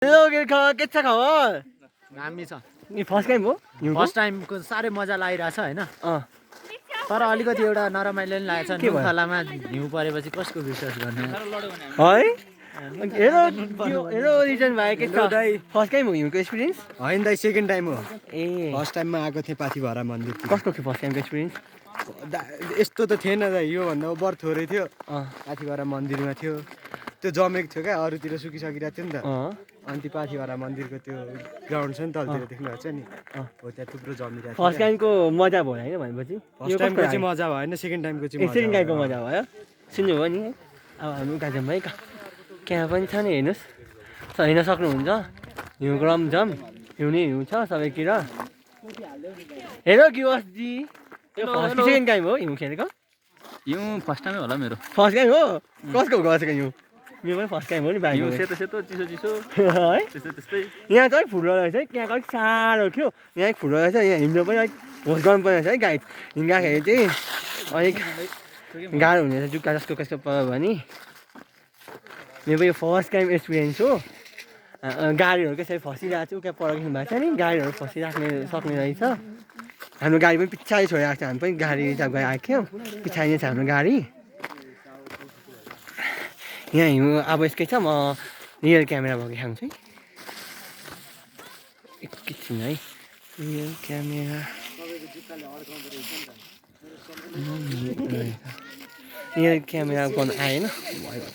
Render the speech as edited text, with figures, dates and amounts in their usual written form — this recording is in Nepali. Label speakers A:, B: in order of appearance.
A: के छ खबर
B: दामी छ
A: नि फर्स्ट टाइम हो
B: फर्स्ट टाइमको साह्रै मजा लागिरहेछ होइन तर अलिकति एउटा नरमाइलो पनि लागेको छ नुनखोलामा हिउँ परेपछि कसको विश्वास गर्ने
A: है हेलो रिजन भाइ के छ फर्स्ट टाइम हो हिउँको एक्सपिरियन्स
C: होइन दाइ सेकेन्ड टाइम हो
A: ए
C: फर्स्ट टाइममा आएको थिएँ पाथिभरा मन्दिर
A: कस्तो थियो फर्स्ट टाइमको एक्सपिरियन्स
C: यस्तो त थिएन दाइ योभन्दा ओभर थोरै थियो पाथिभरा मन्दिरमा थियो त्यो जमेको थियो क्या अरूतिर सुकिसकिरहेको थियो नि त अनि त्यो पाथिभरा मन्दिरको त्यो ग्राउन्ड छ नि तलतिर देख्नु भएको छ नि हो त्यहाँ थुप्रो जमिरहेको
A: फर्स्ट टाइमको मजा भयो होइन भनेपछि
C: फर्स्ट टाइमको चाहिँ मजा भएन सेकेन्ड टाइमको चाहिँ
A: सेकेन्ड टाइमको मजा भयो सुन्नुभयो नि है अब हामी उता जाउँ है त्यहाँ पनि छ नि हेर्नुहोस् हेर्न सक्नुहुन्छ हिउँ रमझम हिउँनै हिउँ छ सबैतिर हेलो गिवासजी सेकेन्ड टाइम हो हिउँ खेलेको
D: हिउँ फर्स्ट टाइमै होला मेरो
A: फर्स्ट टाइम हो कसको गएको हिउँ मेरो पनि फर्स्ट टाइम हो नि भाइ
D: हिउँ सेतो सेतो चिसो चिसो
A: है
D: त्यस्तै त्यस्तै
A: यहाँ चाहिँ फुट्दो रहेछ है त्यहाँ अलिक साह्रो थियो यहाँ फुट्दो रहेछ यहाँ हिँड्नु पनि अलिक होस गर्नु पर्ने रहेछ है गाइड हिँड्दाखेरि चाहिँ अलिक गाह्रो हुने रहेछ जुत्ता जस्तो कस्तो पऱ्यो भने मेरो यो फर्स्ट टाइम एक्सपिरियन्स हो गाडीहरू कसरी फसिरहेको छु क्या पढाइदिनु भएको छ नि गाडीहरू फसिराख्ने सक्ने रहेछ हाम्रो गाडी पनि पछाडि छोडिरहेको छ हामी पनि गाडी रिजर्भ गरेर आएको थियौँ पछाडि नै छ हाम्रो गाडी यहाँ हिउँ अब यसकै छ म रियल क्यामेरा भएको देखाउँछु है एकैछिन है रियल क्यामेरा रियल क्यामेरा गर्नु आएन भयो